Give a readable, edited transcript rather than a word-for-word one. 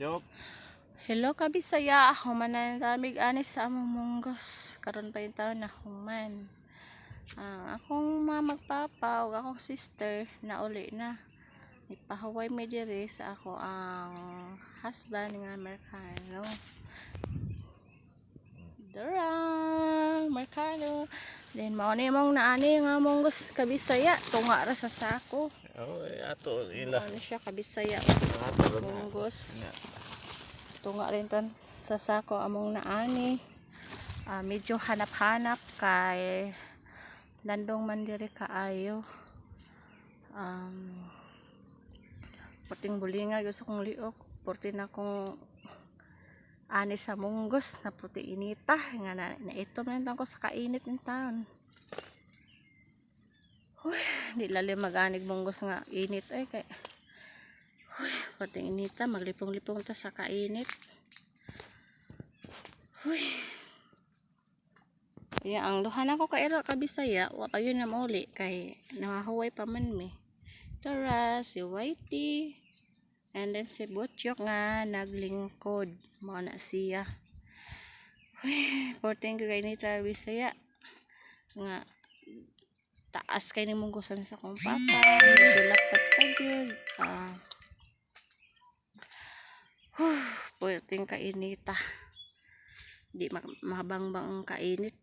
Joke. Hello, kabisaya, human na ramig ani sa among munggos. Karon pa yung taon na human. Ang akong mama, magpapa ug akong sister na uli na. Ipahuway mi diri sa ako ang husband nga Amerikano. Dara, Amerikano. Then mao ni mong naani nga munggos, kabisaya, tunga ra sa sako. Oh, eh, ato ila. Ano siya, kabisaya? Ato ra na. Munggos. Tunga rin ton sa sako among naani. Ah, medyo hanap-hanap kay landong man diri kaayo. Puting bulinga gusto kong liok. Puti na kong ani sa munggos na puti inita nga na, naitom na ko sa kainit ng taon. Huy, di lalim mag-anig munggos nga init ay kay huy, puting inita, maglipong-lipong ta sa kainit. Huy. Ya, ang duha na ko kairo, kabisaya, wa kayo na mauli kay nahahuway pa man mi. Tara, si Whitey. And then si Butchok nga naglingkod. Mao na siya. Huy, porting kay inita, Bisaya. Nga taas kay ni munggosan sa akong papa. Medyo lapat pa gyud. Ah. Huh, porting kainita. Di mabangbang ang kainit.